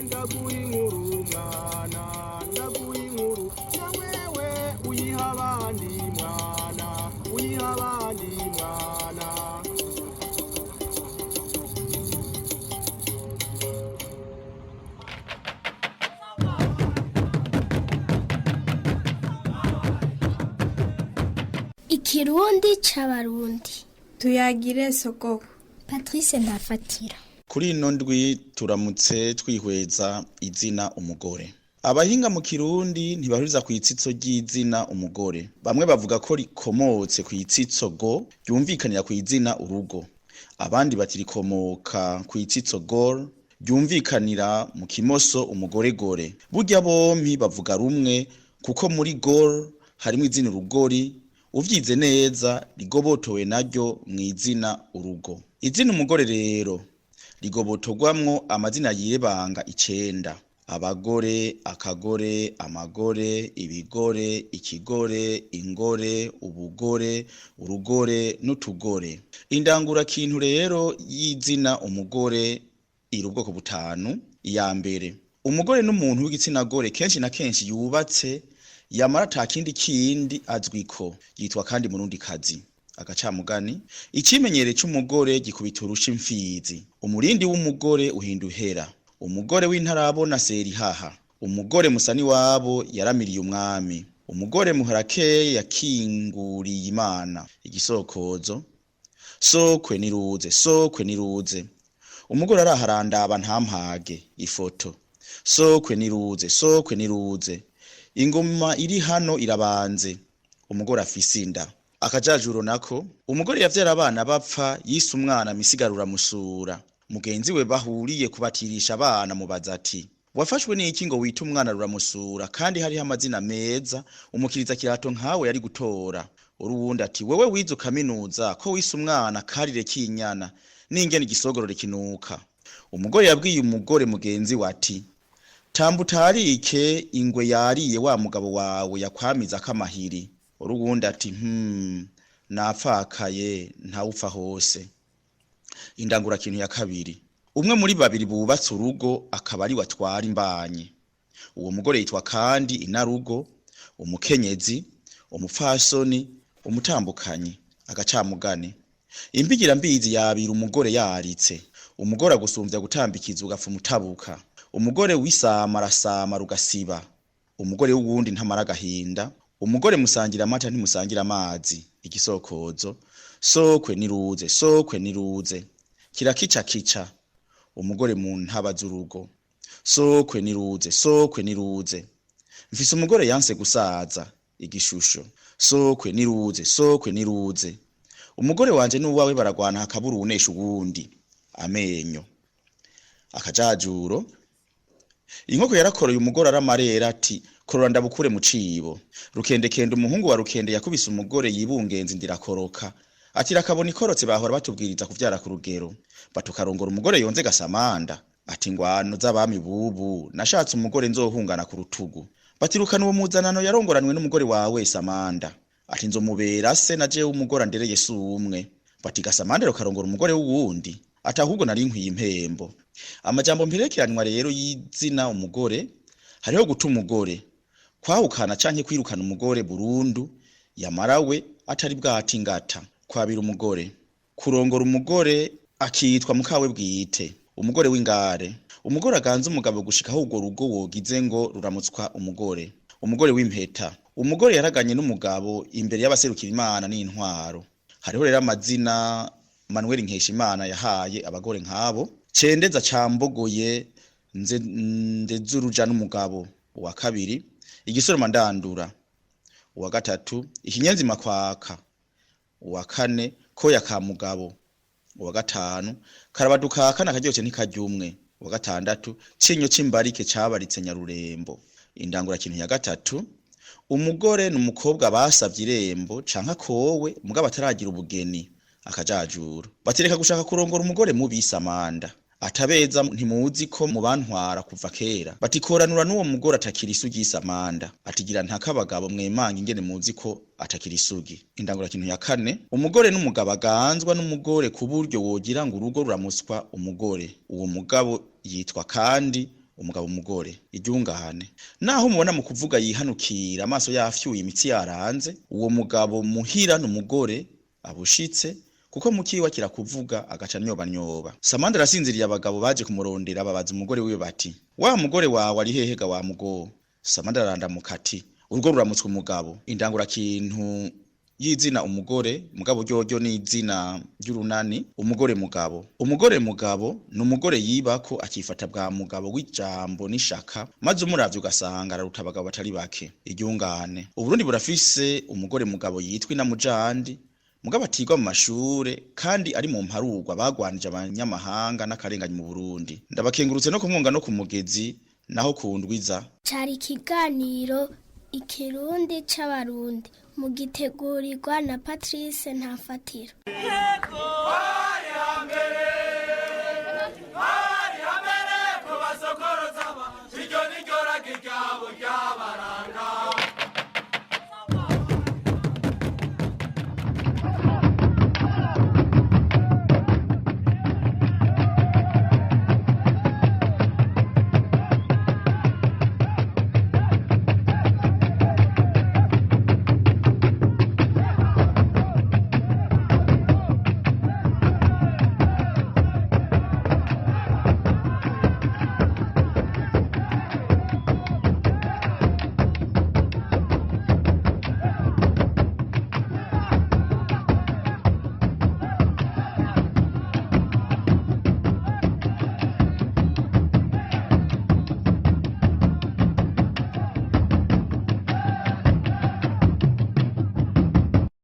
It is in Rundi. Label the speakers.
Speaker 1: Ndaguha inkuru mwana, ndaguha inkuru na wewe uyiha abandi mwana, uyiha abandi mwana.
Speaker 2: Ikirundi c'Abarundi.
Speaker 3: Tuyagire sogoko.
Speaker 2: Patrice Ntafatira.
Speaker 4: Kuri ino ndwi turamutse twihweza izina umugore. Abahinga mu Kirundi ntibahuriza ku itsitso ry'izina umugore. Bamwe bavuga ko rikomotse ku itsitso go ryumvikanira ku izina urugo. Abandi bati rikomoka ku itsitso gor ryumvikanira mu kimoso umugoregore. Burya bompi bavuga rumwe kuko muri gor harimwo izina urugori, uvyize neza rigobotowe naryo mw'izina urugo. Izina umugore rero rigobotorwamwo amazina yibanga icenda: abagore, akagore, amagore, ibigore, ikigore, ingore, ubugore, urugore n'utugore. Indangurakintu rero y'izina umugore iri ubwoko butanu. Iya mbere, umugore n'umuntu w'igitsina gore kenshi na kenshi yubatse, yamara ata kindi kindi azwiko, yitwa kandi murundikazi. Agacamugani: icimenyere c'umugore gikubita urusha imfizi, umurindi w'umugore uhinda uhera, umugore w'intarabona serihaha, umugore musaniwabo yaramiriye umwami, umugore muharakeye yakinguriye Imana. Igisokozo: sokwe niruze, sokwe niruze, umugore araharandaba ntampage. Ifoto: sokwe niruze, sokwe niruze, ingoma iri hano irabanze, umugore afise inda. Akajajuro nako: umugore yavyara abana bapfa yise umwana misigaro musura. Mugenzi we bahuriye kubatirisha abana mubaza ati: wafashwe n'iki ngo wite umwana ruramusura kandi hariho amazina meza umukiriza kirato nkawe yari gutora? Uruwundi ati: wewe wize ukaminuza ko wise umwana karire k'inyana n'ingene igisogorore kinuka. Umugore yabwiye umugore mugenzi we ati: tamba utarike ingwe yariye wa mugabo wawe yakwamiza akamahiri. Uruwundi ati: napfakaye ntawupfa hose. Indangurakintu ya kabiri, umwe muri babiri bubatse urugo akaba ari watwara imbanyi. Uwo mugore yitwa kandi inarugo, umukenyezi, umupfasoni, umutambukanyi. Agacamugani: imbigira mbizi yabira umugore yaritse, umugore agusumvya gutambikiza ugapfa umutabuka, umugore wisama arasama rugasiba, umugore w'uwundi ntamara agahinda, umugore musangira amata ntimusangira amazi. Igisokozo: sokwe niruze, sokwe niruze, kirakica kica, umugore mu ntaba z'urugo, sokwe niruze, sokwe niruze, mfise umugore yanse gusaza. Igishusho: sokwe niruze, sokwe niruze, umugore wanje n'uwawe baragwana hakabura uwunesha uwundi. Amenyo. Akajajuro: inkoko yarakoroye umugore aramarera ati: korora ndabukure mu cibo. Rukendekende umuhungu wa Rukende yakubise umugore yibungenze indirakoroka, ati: rakabona ikorotse bahora batubwiriza kuvyara ku rugero, batukarongora umugore yonze gasamanda. Ati: ngwano z'abami bubu nashatse umugore nzohungana ku rutugu. Batirukana uwo muzanano yarongoranwe n'umugore wawe Samanda. Ati: nzomubera se na jewe umugore andereye si umwe. Bati: gasamanda rukarongora umugore w'uwundi. Ati: ahubwo nari nkwiye impembo. Amajambo mperekeranwa rero y'izina umugore, hariho guta umugore, kwahukana canke kwirukana umugore burundu yamara we atari bwati ingata, kwabira umugore, kurongora umugore akitwa mukawe bwite, umugore w'ingare, umugore aganza umugabo gushika aho urwo rugo wogize ngo ruramutswa umugore, umugore w'impeta, umugore yaraganye n'umugabo imbere y'abaserukira Imana n'intwaro. Hariho rero amazina Manuel Nkeshimana yahaye abagore nk'abo: Cendeza cambogoye nze ndezuruja n'umugabo. Uwa kabiri, igisoroma ndandura. Uwa gatatu, ikinyenzi makwaka. Uwa kane, koya ka mugabo. Uwa gatanu, karabadukaka nakaryoshe ntikarya umwe. Uwa gatandatu, cinyo c'imbarike cabaritse Nyarurembo. Indangurakintu ya gatatu, umugore n'umukobwa basavye irembo canke akowe mugabo ataragira ubugeni. Akajajuro: batereka gushaka kurongora umugore mubi Samanda. Atabeza ntimuzi ko mubantwara kuva kera. Batikoranura n'uwo mugore atakira isugi Samanda. Atigira ntakabagabo mwemanga ingene muzi ko atakira isugi. Indangurakintu ya kane, umugore n'umugabo aganzwa n'umugore ku buryo wogira ngo urugo ruramuswa umugore. Uwo mugabo yitwa kandi Umugabo umugore iryungane. Naho mubona mu kuvuga yihanukira, amaso yafyuye, imitsi yaranze, uwo mugabo muhira n'umugore abushitse, kuko mukiwa kirakuvuga agaca nyoba nyoba. Samandra arasinziriye, abagabo baje kumurondera babaza umugore wiwe bati: "Wa mugore wawe ari hehe ga wa mugo?" Samandra arandamuka ati: "Urugo ruramutswe umugabo." Indangura kintu y'izina umugore mugabo ryoryo ni izina ry'urunani umugore mugabo. Umugore mugabo ni umugore yibako akifata bwa mugabo w'ijambo n'ishaka, maze umuravye ugasanga araruta abagabo batari bake. Iryungane. Uburundi burafise umugore mugabo yitwa Inamujandi, mugabo atigwa mu mashure kandi ari mu mparugwa bagwanije abanyamahanga n'akarenganyi mu Burundi. Ndabakengurutse no kumwonga no ku mugezi naho kundwiza.
Speaker 2: Cari ikiganiro Ikirundi c'Abarundi, mugitegurirwa na Patrice Ntafatira.
Speaker 5: Yego.